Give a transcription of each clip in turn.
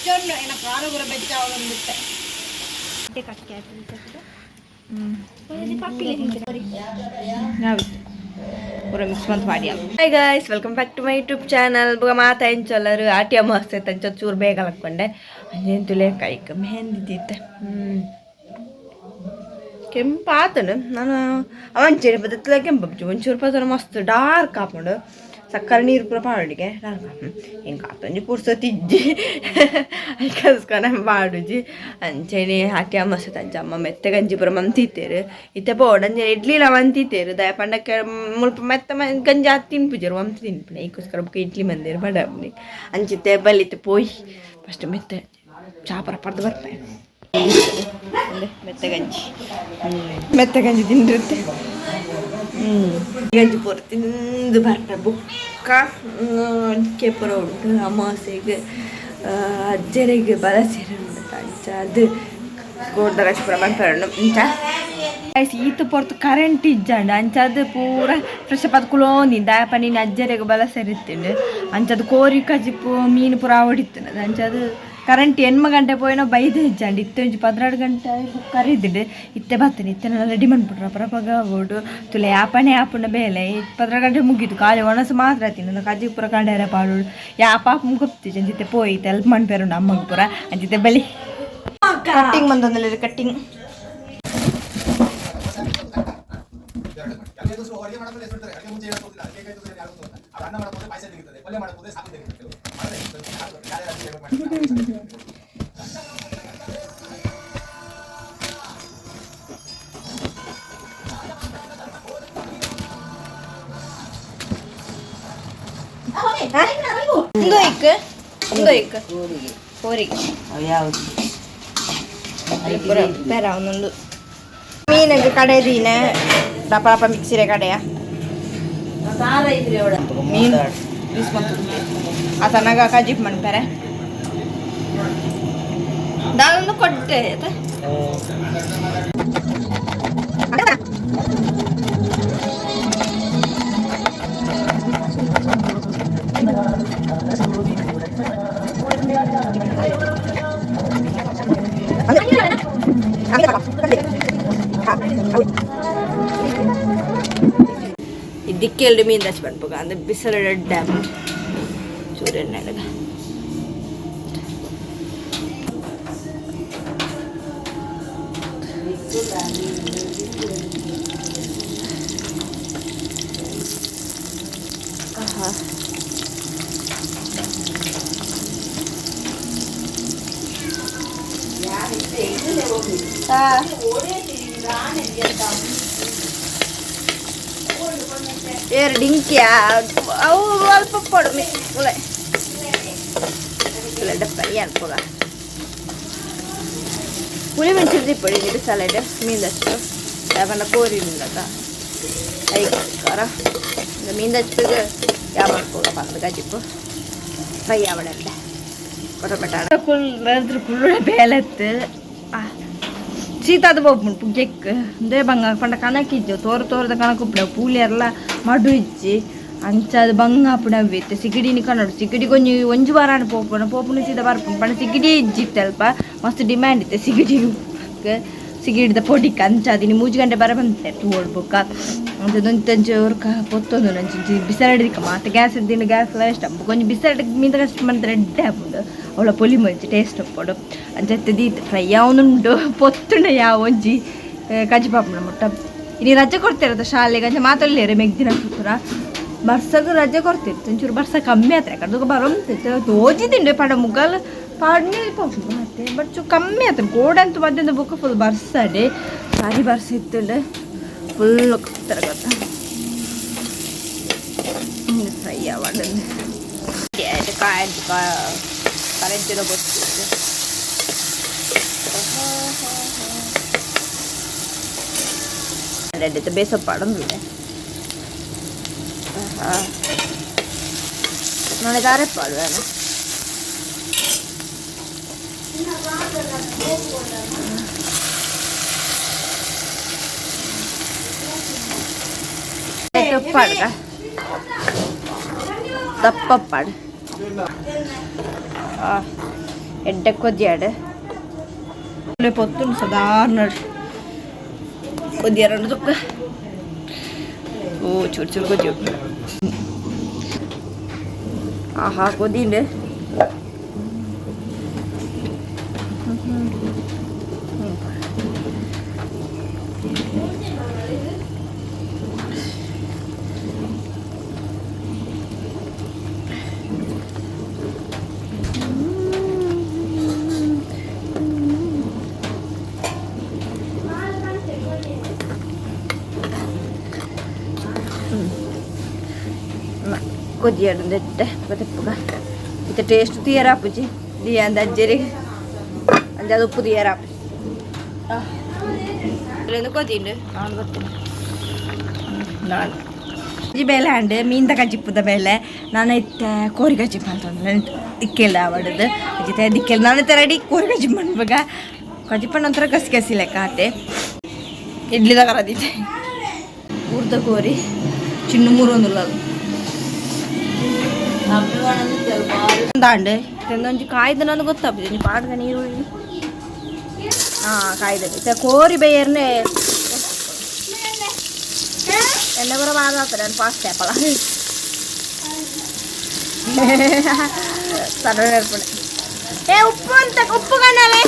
ಬೆಚ್ಚೊಂಡು ಏನ ಖಾರ ಪೂರ ಬೆಚ್ಚ ಆವೊಂದಿತ್ತೆ. ಪೂರ ಮಿಕ್ಸ್ ಮಂತ್ ಮಾಡಿ. Hi guys, welcome back to my YouTube channel. ಬೊಕ ಮಾತ ಎಂಚೊಲ್ಲರು? ಆಟಿ ಅಮಾವಾಸ್ಯೆ ಅಂಚ ಚೂರು ಬೇಗ ಲಕ್ಕೊಂಡೆ. ಅಂಚೆನ್ ತುಲೆ ಕೈಕ್ ಮೆಹಂದಿ ದೀತೆ. ಕೆಂಪಾತನು ನಾನು ಅವಂಚೇನೆ ಬದತ್ಲ ಕೆಂಪು ಒಂಚೂರು ಪತನ ಮಸ್ತ್ ಡಾರ್ಕ್ ಆಪುಂಡು. ಸಕ್ಕರೆ ನೀರು ಪೂರ ಪಾಡುಡಿಗೆ ಡಾರ್ಕ್. ಎಂಕ್ ಆತೊಂಜಿ ಪುರ್ಸೊತ್ತು ಇಜ್ಜಿ, ಐಕಸ್ಕನ ಪಾಡುಜಿ. ಅಂಚೆನೆ ಆಟಿ ಅಮಾವಾಸ್ಯೆ ಅಂಚ ಅಮ್ಮ ಮೆತ್ತೆ ಗಂಜಿ ಪೂರ ಮಂತಿತ್ತೆರ್. ಇತ್ತೆ ಪೋಡು ಅಂಚೆ ಇಡ್ಲಿಲ ಮಂತಿತ್ತೆರ್. ದಾಯೆ ಪಂಡ ಮುಲ್ಪ ಮೆತ್ತ ಗಂಜಿ ಆತ್ ತಿನ್ಪುಜೆರ್, ಒಂತೆ ತಿನ್ಪುನೆ. ಐಕೋಸ್ಕರ ಬೊಕ ಇಡ್ಲಿ ಮಂದೆರ್ ಬಡವ್ನಿ. ಅಂಚಿತ್ತೆ ಬಲಿತ್ ಪೋಯಿ ಫಸ್ಟ್ ಮೆತ್ತೆ ಚಾ ಪೂರ ಪರ್ದು ಬರ್ಪೆ. ಮೆತ್ತೆ ಗಂಜಿ, ಮೆತ್ತೆ ಗಂಜಿ ತಿಂದಿರುತ್ತೆ. ಗಂಜಿ ಪೂರ ತಿಂದು ಬರ್ಪೆ. ಬೊಕ್ಕ ಅಡಿಕೆ ಪೂರ ಉಂಟು. ಅಮಾವಾಸ್ಯೆಗ್ ಅಜ್ಜೆರೆಗ್ ಬಲಸೆರೆ ಉಂಡು. ಅಂಚ ಅದು ಗೋಡ್ದ ಕಚ್ ಪೂರ ಮನ್ಪೆರೆ ಉಂಡು. ಇಂಚ ಈತ್ ಪೊರ್ತು ಕರೆಂಟ್ ಇಜ್ಜಾಂಡ್. ಅಂಚಾದ್ ಪೂರ ಫ್ರೆಶ್ ಅಪ್ ಆದ್ ಕುಲೋಂದಿನಿ. ದಾಯೆ ಪಂಡ ಅಜ್ಜೆರೆಗ್ ಬಲಸೆರೆ ಇತ್ತುಂಡು. ಅಂಚಾದ್ ಕೋರಿ ಕಜಿಪು ಮೀನು ಪೂರ ಆವೊಡಿತ್ತುಂಡು. ಅಂಚಾದ್ ಕರೆಂಟ್ 8 ಗಂಟೆ ಪೋಯಿನ ಬೈದೆ ಇಜ್ಜಾಂಡ್. ಇತ್ತೆ ಒಂಜಿ 12 ಗಂಟೆ ಕರಿದಿಂಡು. ಇತ್ತೆ ಬತ್ತನೆ. ಇತ್ತೆ ರೆಡಿ ಮನ್ಪುಡ್ರ ಅಪಗ ಬೋಡು ತುಲೆ ಯಾಪನೆ ಆಪುಂಡ ಬೇಲೆ. 12 ಗಂಟೆ ಮುಗೀತು. ಖಾಲಿ ಒಣಸು ಮಾತ್ರ ತಿನ್ನು, ಕಜಿಪು ಪೂರ ಕಂಡೇರ ಪಾಡೋಡು. ಯಾಪ ಗೊತ್ತಿಜ್ಜಿ. ಅಂಚಿತ್ತೆ ಪೋಯಿ ಹೆಲ್ಪ್ ಮನ್ಪೆರುಂಡು ಅಮ್ಮಗ್ ಪೂರ. ಅಂಚಿತ್ತೆ ಬಲಿ ಕಟ್ಟಿಂಗ್ ಬಂದೊಂದಿಲ್ಲ ಕಟ್ಟಿಂಗ್. ಇಂದು ಇಕ್ ಇಂದು ಇಕ್ ಕೋರಿಗೆ ಪೂರ ಪೆರ ಒಂದೊಂದು ಮೀನಿಗೆ ಕಡೆ ದೀನ ದಪ್ಪ ದಪ್ಪ ಮಿಕ್ಸಿರೆ ಕಡೆಯ ಮೀನು ಪೀಸ್ ಮಂತು. ಆತನಾಗ ಕಜಿಪ್ ಮನ್ಪೆರೆ ದಾದೊಂದು ಕೊಟ್ಟೆ ಆಯ್ತಾ. ದಿಕ್ಕೆಲ್ಡು ಮೀನು ದಚ್ಚ ಪನ್ಪುಗ ಅಂದ್ರೆ ಬಿಸಿಲು ಡ್ಯಾಮ್ ಚೂರು ಎಣ್ಣೆ. ಏರು ಡಿಂಕಿಯಾ ಅವು ಅಲ್ಪ ಪೊಡು ಉಲೆ ಉಲೆ ಡಪ್ಪ ಅನ್ಪುಗ ಪುಳಿ ಮೆಣಸು ದಿಪ್ಪಡಿ ಬಿಸಾಲೆಡ್ ಮೀನ್ದಷ್ಟು ಯಾವನ್ನ ಕೋರಿ ಉಂಡತ. ಐಕೋಸ್ಕರ ಮೀನ್ದಚ್ಚಿಗೆ ಯಾವ ಮನ್ಪುಗ ಪಂದ್ ಗಜಿಪು ಫ್ರೈ ಆವಡಂಡೆ ಕೊಟಪಟ ಕುಲ್ ಕುಳ್ಳುಡ ಬೇಲೆತ್ತು ಸೀತಾದ ಪೋಪುಂಡು ಪುಗ್ಗೆಕ್ ಅಂದೇ ಬಂಗ ಪಂಡ ಕನಕ್ ಇಜ್ಜು ತೋರು ತೋರದ ಕನಕ್ ಉಪ್ಪುಡ ಪೂಲಿಯರ್ಲ ಮಡು ಇಜ್ಜಿ. ಅಂಚಾದ್ ಬಂಗ ಆಪುಂಡು. ಅವ್ವೆ ಇತ್ತೆ ಸಿಗಡಿನಿ ಕನೊಡು. ಸಿಗಡಿ ಒಂಜಿ ಒಂಜಿ ವಾರಾಂಡ ಪೋಪುಂಡು, ಪೋಪುಂಡು ಸೀದಾ ಬರ್ಪುಂಡು. ಪಂಡ ಸಿಗಡಿ ಇಜ್ಜಿ ಇತ್ತೆ ಅಲ್ಪ. ಮಸ್ತ್ ಡಿಮ್ಯಾಂಡ್ ಇತ್ತೆ ಸಿಗಡಿ, ಸಿಗಡಿದ ಪೊಡಿಕ್. ಅಂಚಾದ್ ಇನಿ 3 ಗಂಟೆ ಬರ ಬಂತೆ ತೂವೊಡು. ಬೊಕ್ಕ ಅಂಚ ಒರ್ಕ ಪೊತ್ತೊಂದು ಅಂಚಿ ಬಿಸಲಡಿಕ ಮಾತ ಗ್ಯಾಸ್ ಇದ್ದಿನ ಗ್ಯಾಸ್ ವೇಸ್ಟ್. ಬೊಕ ಒಂಜಿ ಬಿಸಲಡ್ ಮೀನ್ದ ಕಷ್ಟ ಮಂತ್ ಎಡ್ಡೆ ಆಪುಂಡು. ಅವಳ ಪೊಲಿ ಮಂಚಿ ಟೇಸ್ಟ್ ಉಪ್ಪುಂಡು. ಅಂಚ ಇತ್ತೆ ದೀತ್ ಫ್ರೈ ಆವೊಂದುಂಡು. ಪೊತ್ತುಂಡ ಯಾವ ಒಂಜಿ ಕಜಿಪು ಆಪುಂಡು ಮುಟ್ಟ. ಇನಿ ರಜೆ ಕೊಡ್ತಿರೋದು ಶಾಲೆಗೆ. ಅಂಚ ಮಾತೊಲ್ಲೇರು ಮೆಗ್ದಿನ ಪೂರ ಬರ್ಸಗ್ ರಜೆ ಕೊಡ್ತಿತ್ತು. ಒಂಚೂರು ಬರ್ಸ ಕಮ್ಮಿ ಆತ್ರೆ ಕಡ್ದುಕ ಬರೊಂತಿತ್ತು ತೋಜಿದಿಂಡೆ. ಪಡ ಮುಗಲ್ ಪಾಡ್ನೆ ಪೋಪುಂಡು ಮತ್ತೆ, ಬಟ್ ಚೂರು ಕಮ್ಮಿ ಆತುಂಡು. ಕೋಡಂತೂ ಮಧ್ಯಾಹ್ನ ಬೊಕ್ಕ ಫುಲ್ ಬರ್ಸಡೆ ಸಾರಿ ಬರ್ಸ ಇತ್ತುಂಡು. ಫುಲ್ ಗೊತ್ತ ಫ್ರೈ ಆವಡ್ ಕಾಯ್ ಕರೆಂಟಿನ ಗೊತ್ತಿದೆ. ಬೇಸಪ್ಪಾಡೊಂದಿದೆ ನಾಳೆ ದಾರೆ ಪಾಡುವೇನು. ಪಾಡ್ಗ ದಪ್ಪ ಪಾಡು. ಎಡ್ಡೆ ಕೊದಿಯಾಡು ಪೊತ್ತುಂಡು ಸಾಧಾರಣ ಕೊದಿಯಾರ ತುಕ್ಕ. ಓ ಚೂರು ಚೂರು ಕೊದಿ. ಆಹಾ ಕೊದಿಂಡು. ಕೊದಿಯಾಡು ಎಡ್ಡೆ ತೆಪ್ಪುಗ. ಇತ್ತೆ ಟೇಸ್ಟ್ తీಯರಾಪುಜಿ ದಿಯ ಅಂದ ಅಜ್ಜರಿ ಅಂಜಾದ ಉಪ್ಪು తీಯರಾಪುಜಿ. ಕೊದಿಂಡು ನಾನು ಗೊತ್ತಿಲ್ಲ. ನಾನು ಈ ಬೇಲೆ ಅಂಡ್ ಮೀನ್ದ ಕಜಿಪ್ಪುದ ಬೇಲೆ. ನಾನು ಇತ್ತೆ ಕೋರಿ ಕಜಿಪ್ಪ ಅಂತಂದ್ರೆ ದಿಕ್ಕೆಲ್ಲ ಆವಡದು ಅಜಿತೆ ದಿಕ್ಕೆಲ್ಲ. ನಾನು ಇತ್ತೆ ರೆಡಿ ಕೋರಿ ಕಜಿಪ್ಪ ಅನ್ಬೇಕ. ಕಜಿಪ್ಪ ನಂತರ ಗಸಿ ಗಸಿ ಲೆಕ್ಕ ಆತೆ. ಇಡ್ಲಿದ ಕರದಿತ್ತೆ ಊರ್ದ ಕೋರಿ ಚಿನ್ನ ಮೂರೊಂದುಲ್ಲ ದಾಂಡ್ ಒಂಜಿ ಕಾಯ್ದ ನನಗೆ ಗೊತ್ತಾಪುಜಿ. ಒಂಜಿ ಪಾಡ್ಗ ನೀರುಳ್ಳಿ ಹಾಂ ಕಾಯ್ದೆ. ಇತ್ತೆ ಕೋರಿ ಬೇಯರ್ನೆ ಎಣ್ಣೆ ಬರೋ ಬಾದ ಆಗ್ತದೆ. ನಾನು ಫಾಸ್ಟ್ ಆಪಲ್ಲ ಸಡನ್ ಏರ್ಪಡೆ. ಏ ಉಪ್ಪು ಅಂತ ಉಪ್ಪು ಕಣ್ಣಲೆ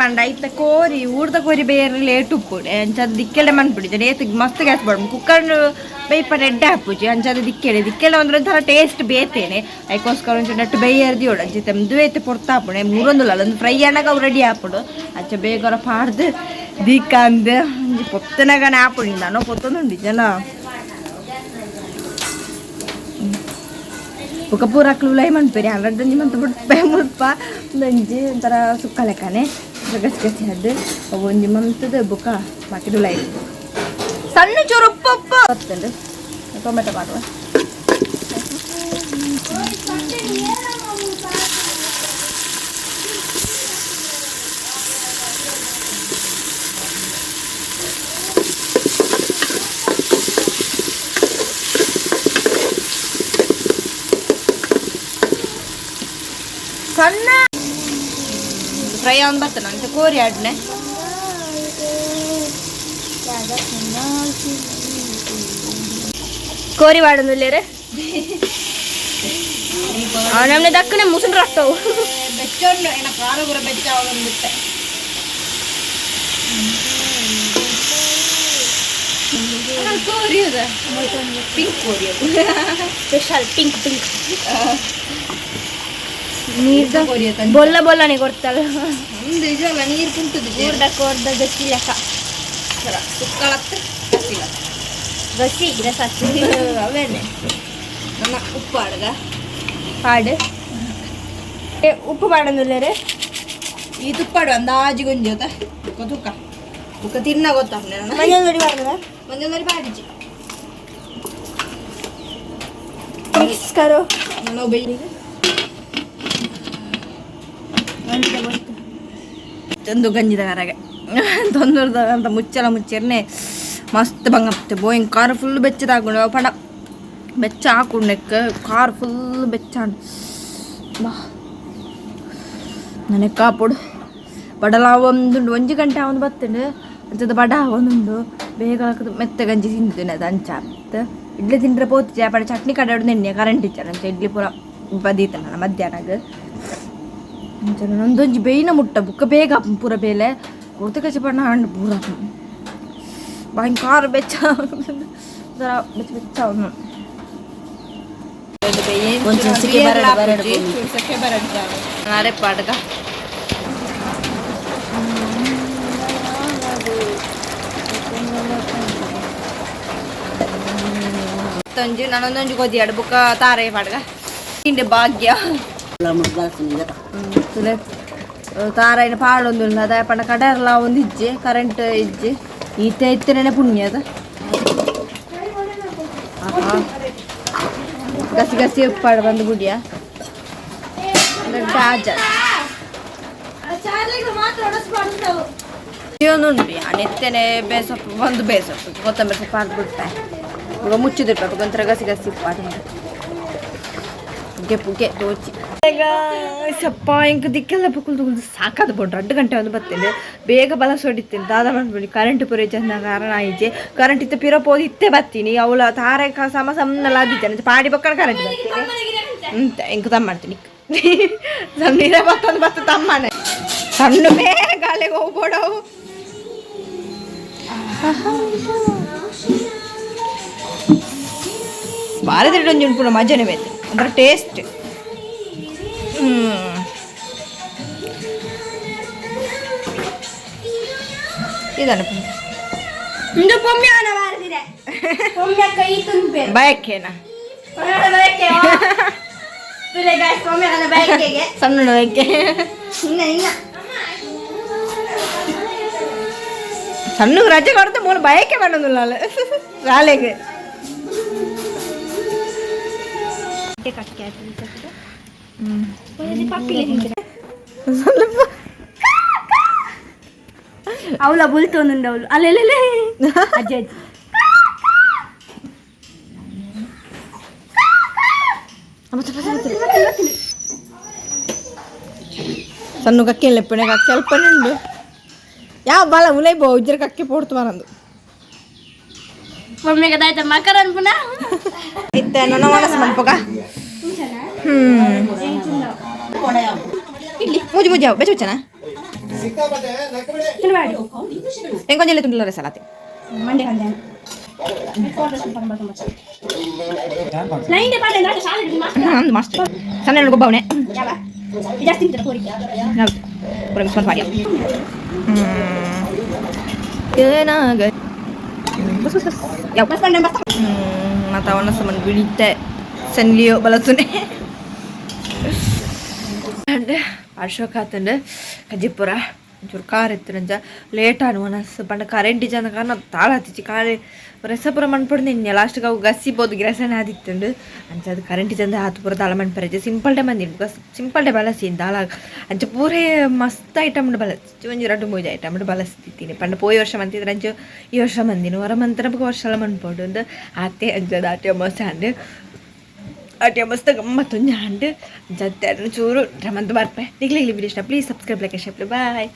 ಪಂಡ. ಇತ್ತ ಕೋರಿ ಊರ್ದ ಕೋರಿ ಬೇರೆ ಲೇಟ್ ಉಪ್ಪು ಅಂಚಾದ ದಿಕ್ಕೆಲ್ಲ ಮನ್ಪಿಡಿ ನೇತ್ ಮಸ್ತ್ ಗ್ಯಾಸ್ ಬೋಡು. ಕುಕ್ಕರ್ ಬೇಯ್ಪಂಡ ಎಡ್ಡೆ ಹಾಪುಜಿ. ಅಂಚಾದ ದಿಕ್ಕೆಲೆ ದಿಕ್ಕೆಲ್ಲ ಅಂದ್ರೆ ಒಂಥರ ಟೇಸ್ಟ್ ಬೇತೇನೆ. ಅದಕ್ಕೋಸ್ಕರ ಒಂಚೂರು ನೆಟ್ಟು ಬೇಯರ್ದಿಯೋಡು ಅಂಚೆ ಮದುವೆ ಪೊರ್ತಾಪುಣೆ ಮೂರೊಂದುಲ್ಲ. ಅಲ್ಲೊಂದು ಫ್ರೈ ಅಣ್ಣಗ ಅವು ರೆಡಿ ಆಪುಡು. ಅಂಚ ಬೇಗ ಪಾಡ್ದು ದೀಕಂದು ಒಂಜಿ ಪೊತ್ತನಗನೆ ಆಪುಂಡು. ನಾನು ಪೊತ್ತೊಂದುಂಡು ಜನ ಬೊಕ ಪೂರ ಅಕ್ಲು ಉಲಾಯಿ ಮನ್ಪೆರಿ ಹನ್ನೆರಡು ಮಂತ್ ಬುಡ್ಪೆ ಮುಲ್ಪ ಒಂಜಿ ಒಂಥರ ಸುಕ್ಕ ಲೆಕ್ಕನೆ ಗಸಿ ಗಸಿ ಅದು. ಅವು ಒಂಜಿ ಮಂತದ ಬೊಕ ಬಾಕಿ ಉಲಾಯಿ ಸಣ್ಣ ಚೂರು ಉಪ್ಪು ಉಪ್ಪು ಬರ್ತುಂಡು. ಟೊಮೆಟೊ ಮಾಡುವ. ಸಣ್ಣ ಫ್ರೈ ಆನ್ ಬರ್ತದೆ ಅಂತ ಕೋರಿ ಆಡ್ನೆ. ಕೋರಿ ವಾಡೊಂದುಲ್ಲೆರ್ ನಮ್ನೆ ದಕ್ಕನೆ ಮುಸುನ್ ರಟ್ಟವು. ಬೆಚ್ಚೊಂಡು ಏನ ಖಾರ ಪೂರ ಬೆಚ್ಚ ಆವೊಂದಿತ್ತೆ. ಕೋರಿ ಅದ ಪಿಂಕ್ ಕೋರಿ ಅದು. ಸ್ಪೆಷಲ್ ಪಿಂಕ್ ಪಿಂಕ್ ನೀರ್ದ ಕೋರಿ ಅದ. ಬೊಲ್ಲ ಬೊಲ್ಲನೆ ಕೊಡ್ತಾಳ. ಒಂದು ನಿಜವಲ್ಲ ನೀರು ಕುಂತದ್ದು. ಊರ್ದ ಕೋರ್ದ ಗಸಿ ಲೆಕ್ಕ. ಸುಕ್ಕಳತ್ತು ಕಸಿಲ. ಗಸಿ ರಸ. ಅವೇನೆ ನನ್ನ ಉಪ್ಪು ಆಡದ. ಪಾಡು ಏ, ಉಪ್ಪು ಪಾಡೊಂದುಲ್ಲೆರ್. ಈ ತುಪ್ಪಾಡು ಅಂದಾಜಿ ಗೊಂಜಿ ಅತ್ತ ತುಕ್ಕ ಬುಕ್ಕ ತಿನ್ನ ಗೊತ್ತಾಪುಂಡು ನನ್ನ. ಮಂಜಲ್ ನೋಡಿ ಪಾಡ್ದ. ಮಂಜಲ್ ಪಾಡಿಜಿ. ಮಿಕ್ಸ್ ಕರೋ. ನಾನು ಬೇಯಿ ಒಂದು ಗಂಜಿದ ಕರಗೆ ತೊಂದರ್ದ ಅಂತ ಮುಚ್ಚಲ ಮುಚ್ಚಿರ್ನೆ ಮಸ್ತ್ ಬಂಗ ಬೋಯಿಂಗ್ ಕಾರ್ ಫುಲ್ ಬೆಚ್ಚದಾಗುಂಡು. ಪಂಡ ಬೆಚ್ಚ ಹಾಕೊಂಡು ನೆಕ್ ಕಾರ್ ಫುಲ್ ಬೆಚ್ಚಾಂಡ್ ಬಾ ನನಗೆ ಕಾಪುಡು ಬಡಲ ಒಂದುಂಡು. ಒಂಜಿ ಗಂಟೆ ಅವನು ಬತ್ತುಂಡು ಅಂಚದ ಬಡ ಒಂದುಂಡು. ಬೇಗ ಹಾಕುದು ಮೆತ್ತ ಗಂಜಿ ತಿಂದಿದ್ದೇನೆ. ಅದು ಅಂಚ ಇಡ್ಲಿ ತಿಂದ್ರೆ ಪೋತು ಪಡ ಚಟ್ನಿ ಕಡೆ ನೆನ್ನೆ ಕರೆಂಟ್ ಇಚ್ಚಾರ. ಅಂಚ ಇಡ್ಲಿ ಪೂರ ಬದೀತನ ಮಧ್ಯಾಹ್ನಗ್. ಅಂಚ ನಂದೊಂಜಿ ಬೇಯ್ನ ಮುಟ್ಟ ಬುಕ್ಕ ಬೇಗ ಪೂರ ಬೇಲೆ ಕೊಡ್ತು ಕಚ್ಚಿ ಬಣ್ಣ ಹಣ್ಣು ಪೂರ ಭಯಂಕರ ಬೆಚ್ಚ ಒಂಥರ ಬೆಚ್ಚ ಬೆಚ್ಚ ಅವನು. ಒಂಚೂರು ಸೆಕೆ ಬರಡು, ಬರಡು. ಸೆಕೆ ಬರಡು ನಾಳೆ ಪಾಡ್ಗ. ತೊಂಜಿ ನಾನೊಂದೊಂಜಿ ಕೊದಿಯಾಡು ಬುಕ್ಕ ತಾರೆ ಪಾಡ್ಗ ಇಂಡೆ ಭಾಗ್ಯ. ತುಲೆ ತಾರಾಯಿನ ಪಾಡೊಂದುಲ್ಲ ಅದ ಪಂಡ ಕಡರ್ಲ ಒಂದು ಇಜ್ಜೆ ಕರೆಂಟ್ ಇಜ್ಜೆ. ಈತ ಇತ್ತನೇ ಪುಣ್ಯ ಅದ. ಆಹಾ. ಗಸಿ ಗಸಿ ಉಪ್ಪಾಡು ಬಂದು ಗುಡಿಯ ದೊಡ್ಡ ಆಜ ಉಂಟು. ನೆತ್ತನೆ ಬೇಸೊಪ್ಪು ಬಂದು ಬೇಸೊಪ್ಪು ಕೊತ್ತಂಬರಿ ಸೊಪ್ಪು ಹಾಕ್ಬಿಟ್ಟೆ. ಬೊಕ ಮುಚ್ಚಿದಿರ್ಪ ಒಂಥರ ಗಸಿ ಗಸಿ ಇಪ್ಪ ಪುಗೆ ಪುಗೆ ತೋಚಿ. ಸಪ್ಪ ಇಂಕ ದಿಕ್ಕೆಲ್ಲ ಕುಲ್ದು ಕುಲ್ದು ಸಾಕಾದ ಬೋಂಡು. 2 ಗಂಟೆ ಒಂದು ಬತ್ತೇನೆ. ಬೇಗ ಬಲ ಸೊಡಿತ್ತೇನೆ. ದಾದ ಮಾಡ್ಬೇಡಿ, ಕರೆಂಟ್ ಪೂರ ಚಂದ ಕಾರಣ ಆಯ್ಜೆ. ಕರೆಂಟ್ ಇತ್ತ ಪಿರ ಪೋದು ಇತ್ತೆ ಬತ್ತೀನಿ. ಅವಳ ತಾರೆ ಸಮ ಸಮ್ಮನೆಲ್ಲ ಆದಿದ್ದಾನೆ ಪಾಡಿ ಬಕ್ಕಣ ಕರೆಂಟ್ ಬರ್ತೀನಿ ಅಂತ ಇಂಕ ತಮ್ಮ ಮಾಡ್ತೀನಿ. ನೀರೇ ಬತ್ತೊಂದು ಬತ್ತ ತಮ್ಮನೆ ಸಣ್ಣ ಬೇಗ ಅಲ್ಲಿಗೆ ಹೋಗ್ಬೋಡವು. ಬಾರದಿಟ್ಟು ಒಂಜಿ ಉಂಪುನ ಮಜನೆ ಬೇಕು ಒಂಥರ ಟೇಸ್ಟ್. ಇದನ್ನ ಇಂದು ಪೊಮ್ಮೆ ಅವನ ಬಾರದಿದೆ. ಪೊಮ್ಮೆ ಕೈ ತುಂಬೆ. ಬಯಕೆನಾ? ಬಯಕೆ ಪೊಮ್ಮೆ ಅವನ ಬಯಕೆಗೆ. ಸಣ್ಣ ಬಯಕೆ. ಇನ್ನ ಇನ್ನ. ಸಣ್ಣ ರಜೆ ಕೊಡ್ತೆ ಮೂಲ ಬಯಕೆ ಮಾಡೋದಿಲ್ಲ ಶಾಲೆಗೆ. ಸ್ವಲ್ಪ. ಅವಳ ಬುಲ್ತೊಂದುಂಡು ಅವಳು. ಅಲ್ಲೆಲ್ಲೆಲ್ಲೆ ಅಜ್ಜಿ ಅಜ್ಜಿ. ಸಣ್ಣ ಕಕ್ಕೆ ಲೆಪ್ಪಣೆ ಕಕ್ಕೆ ಅಲ್ಪನೆ ಉಂಡು. ಯಾವ ಬಲ ಉಲೈ ಬೋ ಉಜ್ಜರ ಕಕ್ಕೆ ಪೋಡ್ತು ಬರಂದು. ಮಮ್ಮಿಗೆ ಅದಾಯ್ತ ಮಕರ ಅನ್ಪುನ. ಇತ್ತೆ ನನ್ನ ಮನಸ್ಸು ಮನ್ಪಗ. ಇಡ್ಲಿ ಮೂಜಿ ಮೂಜಿ ಅವು ಬೆಚ್ಚ ಬೆಚ್ಚನ ಎಂಕೊಂಜೆಲ್ಲ ತುಂಡಲ ಸಲಾತಿ. ಮಂಡೆ ಕಂದೆ ನೈಂಡೆ ಪಾಡೆ ನಾಟೆ ಶಾಲೆ. ಅಂದು ಮಸ್ತ್ ಸಣ್ಣ ಗೊಬ್ಬವನೆ. ಯಾವ ಜಾಸ್ತಿ ತಿಂತಾರೆ ಕೋರಿಕೆ. ಹೌದು, ಪೂರ ಮಿಕ್ಸ್ ಮಾಡಿ ಏನಾಗ ಬಸ್ ಬಸ್ ಬಸ್ ಯಾವ ಬಸ್ ಬಂಡೆ ಬಸ್. ಮಾತ ಅವನ ಸಮನ್ ಬಿಳಿತೆ ಸನ್ಲಿಯೋ ಬಲಸುನೆ ಅಶೋಕ್ ಆತಂಡು ಕಜ್ಜಿಪುರ ಒಂಚೂರು ಕಾರ್ ಇತ್ತು. ಲೇಟ್ ಆನು ಮನಸ್ಸು ಪಂಡ ಕರೆಂಟ್ ಇಜ್ಜಂದ ಕಾರಣ ತಾಳ ಹತ್ತಿಚ್ಚಿ ಕಾರ್ ರಸಪುರ ಮನ್ಪೊಡ್ದು ಇನ್ನ ಲಾಸ್ಟ್ಗೆ ಅವು ಗಸಿ ಬೋದು ಗಿರಸನೆ ಆದಿತ್ತುಂಡು. ಅಂಚ ಅದು ಕರೆಂಟ್ ಇಜ್ಜಂದ ಆತು ಪೂರ ದಾಳ ಮನ್ಪರೆಜೆ. ಸಿಂಪಲ್ ಡೇ ಬಂದಿನಿ ಸಿಂಪಲ್ ಡೇ ಬಳಸಿ ದಾಳ. ಅಂಚ ಪೂರೇ ಮಸ್ತ್ ಐಟಮ್ ಬಳಸಿ ಒಂಜಿ ರಡ್ಡು ಮೂಜಿ ಐಟಮ್ ಬಳಸ್ತಿದ್ದೀನಿ. ಪಂಡ ಪೋಯಿ ವರ್ಷ ಮಂತಿದ್ರೆ ಅಂಚ ಈ ವರ್ಷ ಮಂದಿನ ಹೊರ ಮಂತ್ರ ವರ್ಷ ಮನ್ಪೊಡು ಅಂದ್ ಆತೆ. ಅಂಚ ಆಟೆ ಮಸ್ತ್ ಅಂಡ್ ಆಟೆ ಮಸ್ತ್ ಗಮ್ಮತ್ತು ಅಂಡ್ ಜತ್ತೆ ಚೂರು ಡ್ರಮಂತ ಬರ್ಪೆ. ನಿಗ್ಲಿ ವಿಡಿಯೋ ಇಷ್ಟ please subscribe, like, share. Bye.